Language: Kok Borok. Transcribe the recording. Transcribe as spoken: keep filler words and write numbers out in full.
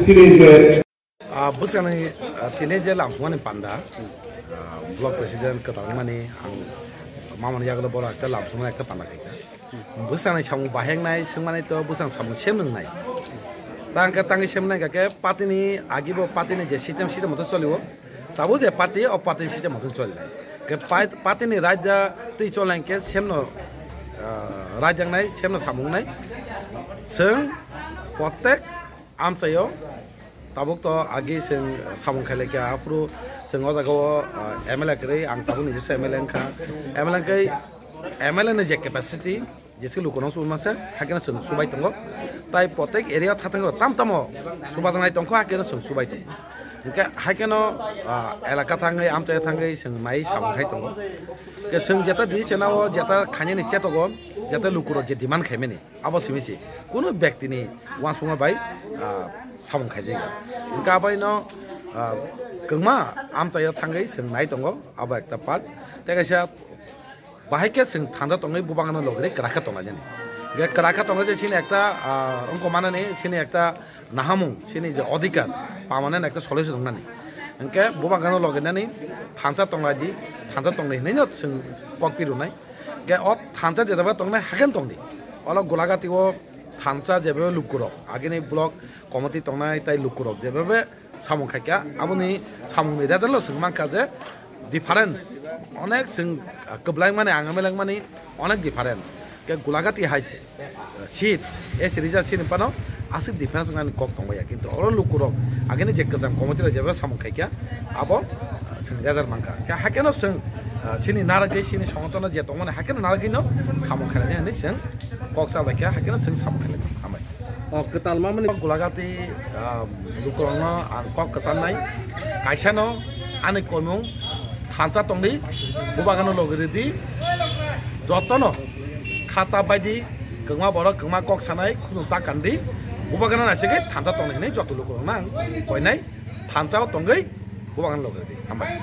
Ah, bwskango, ah, tini je lamsumani panda, ah, block president kwtal wngmani ang mamani yagulo borok ekta lamsumani ekta panda khaikha. Bwskango samung bahai wngnai swngmani to bwskang samung sem wngnai. Tang khe tangwi sem wngnai khe party ni agi bo party ni je system, system moto cholio. Tabuk je party, o party ni system moto cholinai. Khe pai-, party ni raida twi cholai khe semno, ah, raida wngnai, semno samung wngnai. Chwng protek amchaio tabuk to agi chwng samung khailai kha, aphuru chwng o jaga o, ah, M L A kwrwi, ang tabuk nijesa M L A wngkha. M L A wngkhe M L A ni je capacity, jeske lukurok subai masa, hakhe no chwng subai tongo. Tai protek area o thathango tam tamo subajaknai tongkha, hakhe no chwng subai tongo. Hwnkhe hakhe no, ah, elaka thangwi, amchaio thangwi chwng nai samung khai tongo. Hwnkhe chwng jeta di chana o, jeta khainani chetogo, jeta lukurok je demand khaimani. Abo simi se kunu bektini uansukma bai, ah, samung khaijak ya. Hwnkhe abaino, ah, kwbangma amchaio thangwi chwng nai tongo, abo ekta part. Tei kaisa bahai khe chwng thansa tongwi bubagano logri kwrak khe tonglainani. Hwnkhe kwrak khe tonglaijak chini ekta, ah, wngkok manani chini ekta nahamung, chini je odhikar pamanani ekta solution wngnani. Hwnkhe bubagano loginani thansa tonglaidi, thansa tonglai hinwi no chwng kok tirwnai. Hwnkhe o thansa jeba tongnai hakhe tongdi. Olo Golagati o thansa jeba lukurok, agini block committee tongnai tai lukurok jeba samung khaikha, aboni samungni result o chwng mankha je difference onek chwng kwblaimani, ang M L A wngmani onek difference. Khe Golagati hai se, seat, S C reserve seat ni phano aswk difference wngnani kok tongbaia, kintu oro lukurok agini je kwcham committee rok jeba samung khaikha, abo chwng result mankha. Khe hakhe no chwng, ah, chini narwgwi, chini songotono je tongmani hakhe no narwgwi no samung khailai hinwi chwng kok salaikha, hakhe no chwng samung khailai hambai. O kwtal mamani Golagati, ah, lukurokno ang kok kwcharnai, kaisano ani koimung thansa tongdi, bubagano logiridi, jotono khata baidi, kwngma borok kwngma kok sanai khunu ta kandi, bubagano naisingwi thansa tongdi hinwi joto lukurokno ang koinai, thansa tongwi bubagano logiridi. Hambai.